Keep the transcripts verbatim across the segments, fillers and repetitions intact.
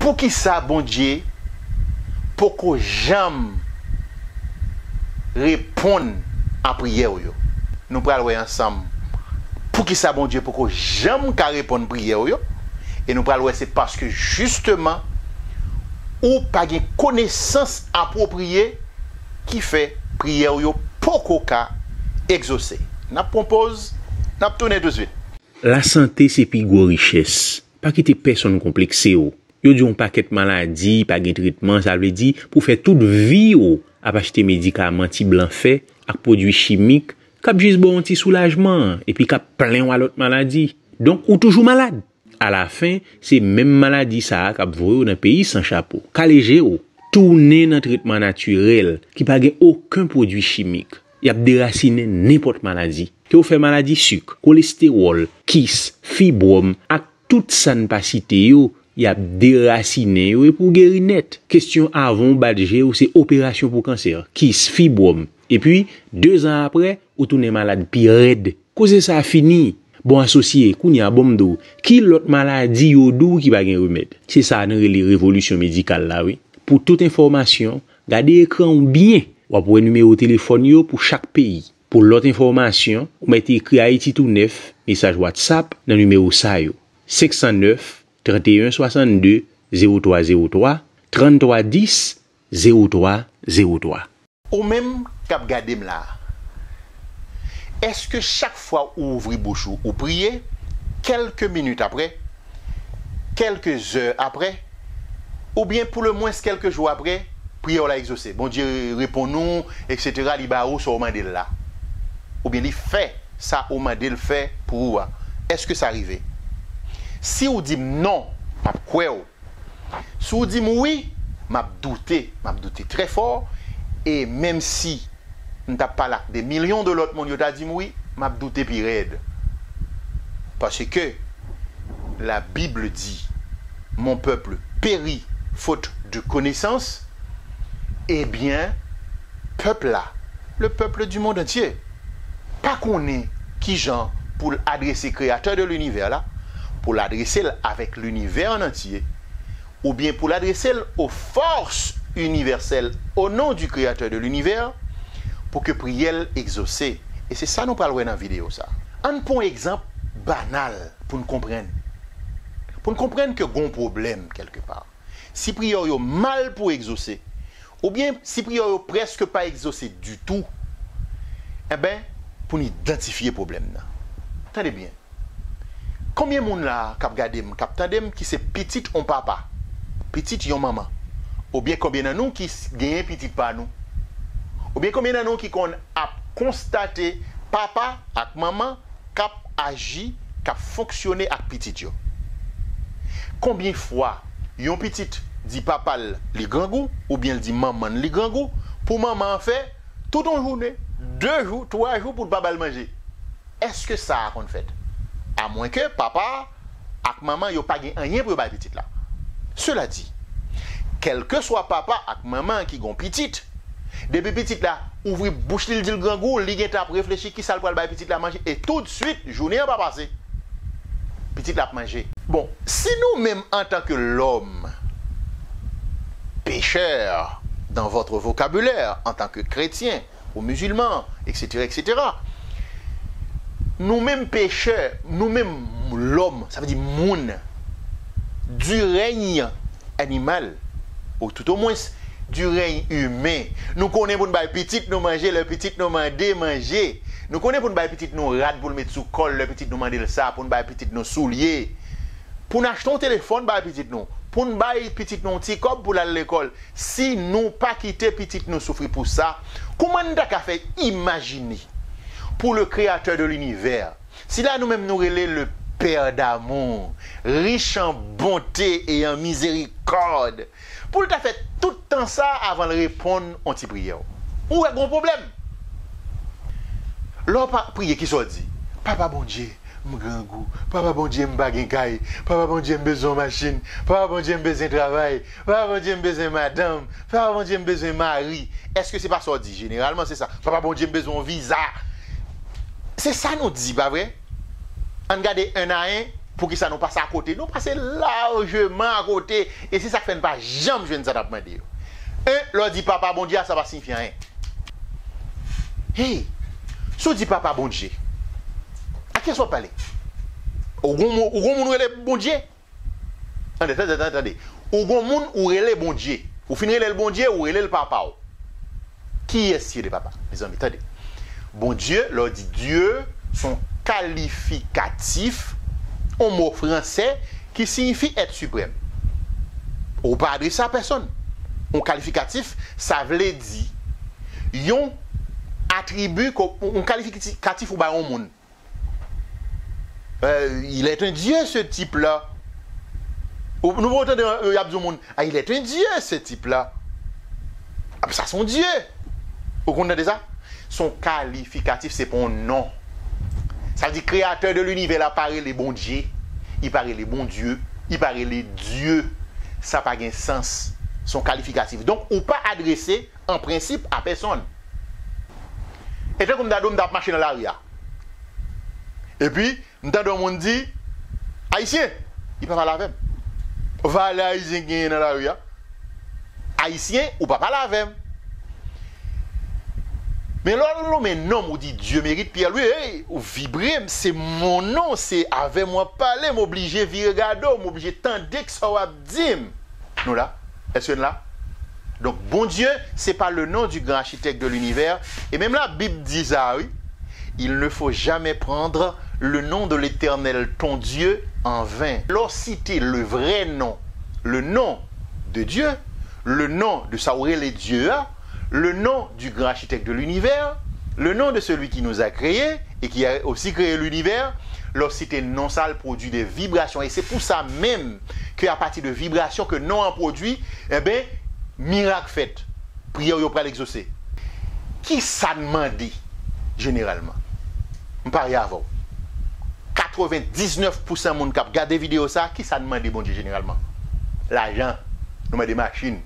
Poukisa Bondye poko janm reponn a priyè w yo? Nou pral wè ansanm poukisa Bondye poko janm ka reponn priyè w yo. E nou pral wè se paske jisteman ou pa gen konesans apwopriye ki fè priyè w yo poko ka egzose. N ap pran poz, n ap tounen touswit. Lasante se pi gwo richès. Pa kite pèsonn konplekse w. Yo di yon pakèt maladi pa gen tretman, sa vle di pou fè tout vi w ap achte medikaman ti blan fè ak pwodui chimik k ap jis ba w yon ti soulajman epi k ap plen w a lòt maladi. Donk, ou toujou malad. Alafen, se menm maladi sa a k ap voye w nan peyi san chapo. Kale je w, tounen nan tretman natirèl ki pa gen okenn pwodui chimik. Y ap derasinen nenpòt maladi. Ke w fè maladi sik, kolestewòl, kis, fibwòm ak tout sa n pa site yo, y ap derasinen yo epi w geri nèt. Kesyon avan w bat je w se operasyon pou kansè, kis, fibwòm. Epi, dezan apre, ou tounen malad pi rèd. Koze sa a fini. Bon, asosye, kounye a, bon, m di w, ki lòt maladi yo di w ki pa gen remèd? Se sa a nou rele revolisyon medikal la, wi. Pou tout enfòmasyon, gade ekran w byen. W ap wè nimewo telefòn yo pou chak peyi. Pou lòt enfòmasyon, ou mèt ekri Ayiti Tounèf, mesaj WhatsApp, nan nimewo sa yo, senk san nèf, trannteyen swasannde, zewo twa zewo twa, tranntwa dis, zewo twa zewo twa. Ou menm k ap gade m la a, èske chak fwa ou ouvri bouch ou, ou priye, kèlke minit apre, kèlke zè apre, oubyen pou lemwens kèlke jou apre, priyè w la egzose? Bondye reponn ou, etsetera, li ba ou sa w mande l la. Oubyen li fè sa ou mande l fè pou ou a. Èske sa rive? Si w di m non, m ap kwè w. Si w di m wi, m ap doute, m ap doute trè fò, e menm si m t ap pale ak de milyon de lòt moun, yo ta di m wi, m ap doute pi rèd. Paske la Bible dit, mon peuple périt faute de connaissance, ebyen, pèp la, le peuple du monde entier, pa konnen kijan pou l adrese Kreyatè de linivè la, pou l adrese l avèk linivè an antye, oubyen pou l adrese l aux forces universelles au nom du Créateur de l'univers, pou ke priyè l egzose. E se sa nou pral wè nan videyo sa. Ann pran yon egzanp banal pou n konprann. Pou n konprann ke gon pwoblèm kèlkepa. Si priyè w yo mal pou egzose, oubyen si priyè w yo prèske pa egzose ditou, enben, pou n idantifye pwoblèm nan. Tande byen. Konbyen moun la a k ap gade m, k ap tande m, ki se pitit on papa, pitit yon manman? Oubyen konbyen nan nou ki s-, genyen pitit pa nou? Oubyen konbyen nan nou ki konn ap konstate papa ak manman k ap aji, k ap fonksyone ak pitit yo? Konbyen fwa yon pitit di papa l li grangou, oubyen l di manman l li grangou, pou manman an fè tout yon jounen, de jou, twa jou pou l pa ba l manje? Èske sa a konn fèt? Amwenke papa a ak manman yo pa gen anyen pou yo bay pitit la. Sela di, kèlkeswa papa ak manman ki gon pitit, depi pitit la ouvri bouch li, l di l grangou, li gentan ap reflechi kisa l pral bay pitit la manje, e toutswit, jounen an pa pase, pitit la ap manje. Bon, si nou menm, antanke lòm, pécheur, dans votre vocabulaire, antanke kretyen, ou mizilman, etsetera, etsetera. Nou menm pechè, nou menm lòm, sa vle di moun, du règne animal, ou toutomwens, du règne humain. Nou konnen pou n bay pitit nou manje, lè pitit nou mande manje. Nou konnen pou n bay pitit nou rad pou l met sou kò l, lè pitit nou mande l sa, pou n bay pitit nou soulye. Pou n achte yon telefòn bay pitit nou, pou n bay pitit nou yon ti kòb pou l al lekòl. Si nou pa kite pitit nou soufri pou sa, kouman n ta ka fè imajine pou le Créateur de l'univers, sila nou menm nou rele le Père d'amour, riche en bonté et en miséricorde, pou l ta fè tout tan sa avan l reponn yon ti priyè w? Ou wè gon pwoblèm. Lè w pa priye, kisa w di? Papa Bondye, m grangou. Papa Bondye, m pa gen kay. Papa Bondye, m bezwen yon machin. Papa Bondye, m bezwen travay. Papa Bondye, m bezwen madanm. Papa Bondye, m bezwen mari. Èske se pa sa w di? Jeneralman, se sa. Papa Bondye, m bezwen yon viza. Se sa nou di, pa vre? Ann gade en a en, Poukisa nou pase akote? Nou pase lajman akote. E se sa k fè n pa janm jwenn sa n ap mande yo. En, lè w di Papa Bondye a, sa pa siyifi anyen. Hey, si w di Papa Bondye, a kiyès w ap pale? Ou gon mo- ou gon moun ou rele Bondye? Tande, tande, tande, tande. Ou gon moun ou rele Bondye. Ou fin rele l Bondye, ou rele l papa w. Kiyès ki rele papa? Mezanmi, tande. Bondye, lè w di Dye, se yon kalifikatif, yon mo fransè ki siyifi èt siprèm. Ou pa adrese a pèsonn. Yon kalifikatif, sa vle di yon atribi, yon kalifikatif ou bay yon moun. Euh, il est un dieu, ce type-là. Ou- Nou pa tande, euh, y ap di yon moun, ah, il est un dieu, ce type-là. Ah, sa se yon dye. Ou konn tande sa? Se yon kalifikatif, se pa yon non. Sa vle di kreyatè de linivè la pa rele Bondye, li pa rele Bondye, li pa rele Dye. Sa pa gen sans. Se yon kalifikatif. Donk, ou pa adrese an prensip a pèsonn. E tankou m ta di w, m t ap mache nan lari a. Epi, m tande yon moun di, Ayisyen, li pa pale avè m. Valè Ayisyen ki genyen nan lari a. Ayisyen, ou pa pale avè m. Men lè w lonmen non m, ou di Dieu mérite Pierre Louis, hey, ou vibre m, se mon nom, se avè m w ap pale, m oblije vire gade w, m oblije tande k sa w ap di m. Nou la? Èske n la? Donk, Bondye, se pa le nom du grand architecte de l'univers. E menm Labib di sa, wi. Il ne faut jamais prendre le nom de l'Éternel ton Dieu en vain. Lè w site le vrai nom, le nom de Dieu, le nom de sa w rele Dye a, le nom du grand architecte de l'univers, le nom de celui qui nous a créés et qui a aussi créé l'univers, lè w site non sa, l pwodui de vibrasyon. E se pou sa menm ke apati de vibrasyon ke non an pwodui, enben, mirak fèt. Priyè w yo pral egzose. Kisa n mande jeneralman? M parye avè w. Katrevendiznèf pousan moun k ap gade videyo sa, kisa n mande Bondye jeneralman? Lajan. Nou mande machin.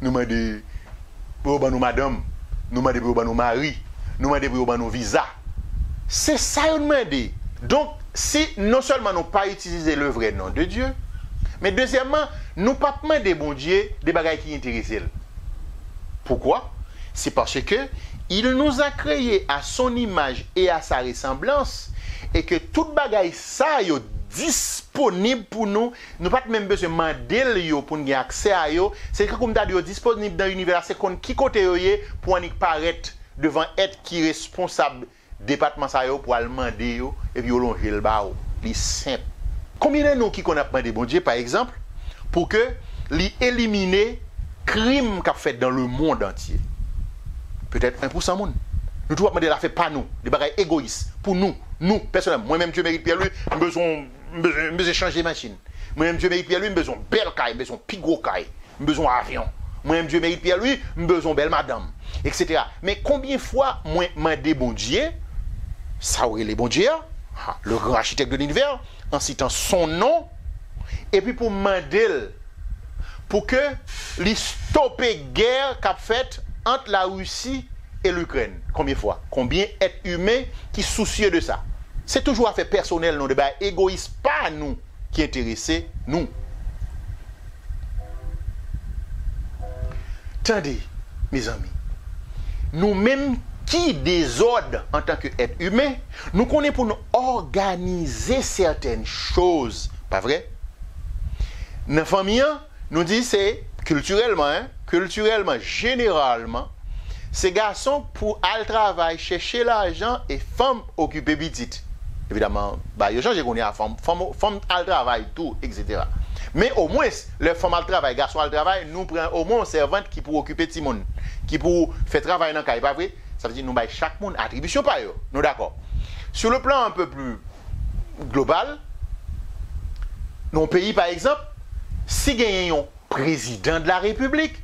Nou mande pou yo ban nou madanm. Nou mande pou yo ban nou mari. Nou mande pou yo ban nou viza. Se sa yo n mande. Donk, si non sèlman nou pa itilize le vrai nom de Dieu, men dezyèmman, nou p ap mande Bondye de bagay ki enterese l. Pourquoi? C'est parce que il nous a créés à son image et à sa ressemblance, e ke tout bagay sa yo disponib pou nou, nou pa t menm bezwen mande l yo pou n gen aksè a yo. Se tankou m ta di yo disponib nan linivè a, se konn ki kote yo ye pou annik parèt devan èt ki responsab depatman sa yo pou al mande yo, epi yo lonje l ba w. Li senp. Konbyen nan nou ki konn ap mande Bondye, pa egzanp, pou ke li elimine krim k ap fèt dans le monde entier? Petèt en pousan moun. Nou toujou ap mande l afè pa nou, de bagay egoyis, pou nou, nou, pèsonèl. Mwen menm, Dieu mérite Pierre Louis, m bezwen, m bezwen, m bezwen chanje machin. Mwen menm, Dieu mérite Pierre Louis, m bezwen yon bèl kay, m bezwen yon pi gwo kay. M bezwen yon avyon. Mwen menm, Dieu mérite Pierre Louis, m bezwen yon bèl madanm, et cetera. Men konbyen fwa mwen mande Bondye, sa w rele Bondye a, ha, le grand architecte de l'univers, en citant son nom, epi pou m mande l pou ke li stope gè k ap fèt ant Larisi e Likrèn? Konbyen fwa? Konbyen èt imen ki sousye de sa? Se toujou afè pèsonèl nou, de bagay egoyis pa nou ki enterese nou. Tande, mezanmi, nou menm ki dezòd antanke èt imen, nou konnen pou nou òganize sètèn choz, pa vre? Nan fanmi an, nou di se kiltirèlman, en, kiltirèlman, jeneralman, se gason pou al travay, chèche lajan e fanm okipe pitit. Evidaman, bagay yo chanje kounye a, fanm, fanm, fanm al travay tou, et cetera. Men omwens, lè fanm al travay, gason al travay, nou pran omwen yon sèvant ki pou okipe timoun, ki pou fè travay nan kay, pa vre? Sa vle di nou bay chak moun atribisyon pa yo. Nou dakò? Sur le plan un peu plus global, nan yon peyi, pa egzanp, si genyen yon prezidan de la repiblik,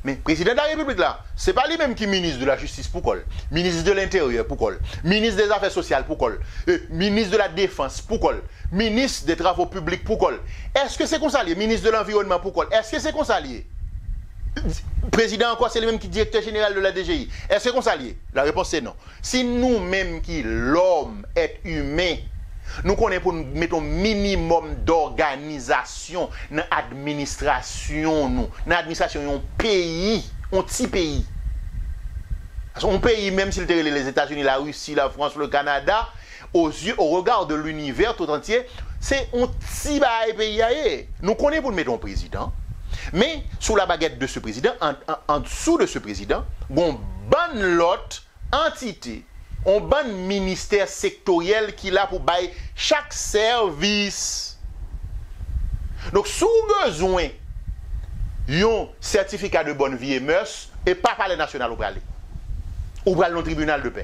men prezidan de la repiblik la, se pa li menm ki minis de la jistis pou kò l, minis de lenteryè pou kò l, minis de zafè sosyal pou kò l, e, minis de la defans pou kò l, minis de travo piblik pou kò l. Èske se konsa l ye? Minis de lanviwònman pou kò l. Èske se konsa l ye? Prezidan ankò, se li menm ki direktè jeneral de la D G I. Èske konsa l ye? La réponse c'est non. Si nou menm ki lòm, èt imen, Nou konnen pou n met yon minimòm dòganizasyon nan administrasyon nou, nan administrasyon yon peyi, yon ti peyi. Yon peyi, menm si l te rele Lèzetazini, Larisi, Lafrans, le Kanada, aux yeux, au regard de l'univers tout entier, se yon ti bagay peyi a ye. Nou konnen pou n met yon prezidan, men sou la baguette de ce président, an, an, an dessous de ce président, gon bann lòt antite, yon bann ministè sektoryèl ki la pou bay chak sèvis. Donk, si w bezwen yon certificat de bonne vie et mœurs, e pa Palè Nasyonal ou prale. Ou pral nan tribinal de pè.